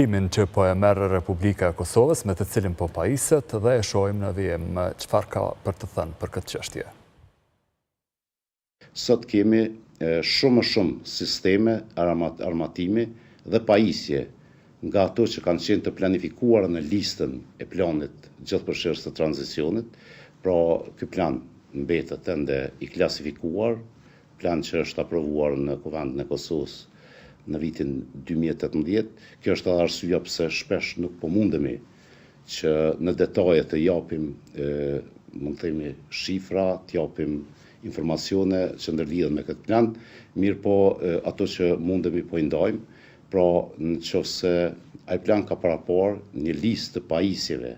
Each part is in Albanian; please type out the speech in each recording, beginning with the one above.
rrugëtimin që po e merr Republika e Kosovës me të cilin po pajiset dhe e shohim në vijim çfarë ka për të thënë për këtë çështje. Sot kemi shumë më shumë sisteme armatimi dhe pajisje nga ato që kanë qenë të planifikuara në listën e planit gjithëpërfshirës të tranzicionit, pra ky plan mbetet ende i klasifikuar, plan që është aprovuar në Kuvendin e Kosovës në vitin 2018. Kjo është edhe arsyeja pse shpesh nuk po mundemi që në detaje të japim, mund të themi, shifra, të japim informacione që ndërlidhen me këtë plan, mirëpo ato që mundemi po i ndajmë, pra në qoftë se ai plan ka paraparë një listë të pajisjeve,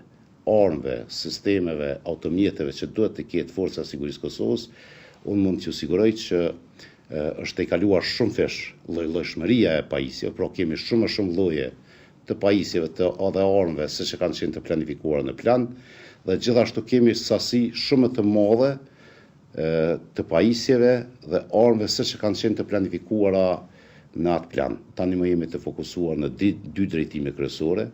armëve, sistemeve, automjeteve që duhet të ketë Forca e Sigurisë së Kosovës, unë mund t'ju siguroj që është tejkaluar shumëfish llojllojshmëria e pajisjeve, pra kemi shumë më shumë lloje të pajisjeve të dhe armëve se që kanë qenë të planifikuara në plan dhe gjithashtu kemi sasi shumë më të madhe të pajisjeve dhe armëve se që kanë qenë të planifikuara në atë plan. Tani më jemi të fokusuar në dy drejtime kryesore,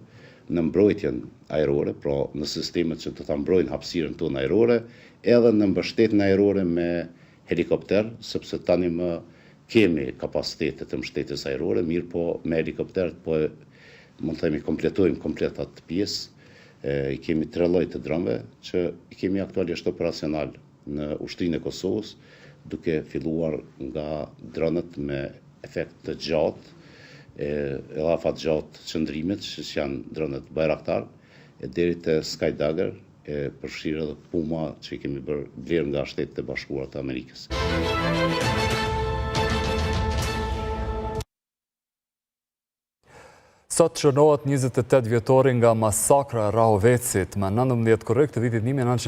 në mbrojtjen ajrore, pra në sistemet që do ta mbrojnë hapësirën tonë ajrore, edhe në mbështetjen ajrore me helikopter, sepse tani më kemi kapacitete të mbështetjes ajrore, mirëpo me helikopterët po e mund të themi kompletojmë komplet atë pjesë. I kemi tre lloje të dronëve që i kemi aktualisht operacional në ushtrinë e Kosovës, duke filluar nga dronët me efekt të gjatë, edhe afat gjatë qëndrimit, që janë dronët Bayraktar, e deri te Skydagger, e përfshirë edhe Puma që i kemi bërë blerë nga Shtetet e Bashkuara të Amerikës. Sot shënohet 28 vjetori nga masakra e Rahovecit më 19 korrik të vitit 1999.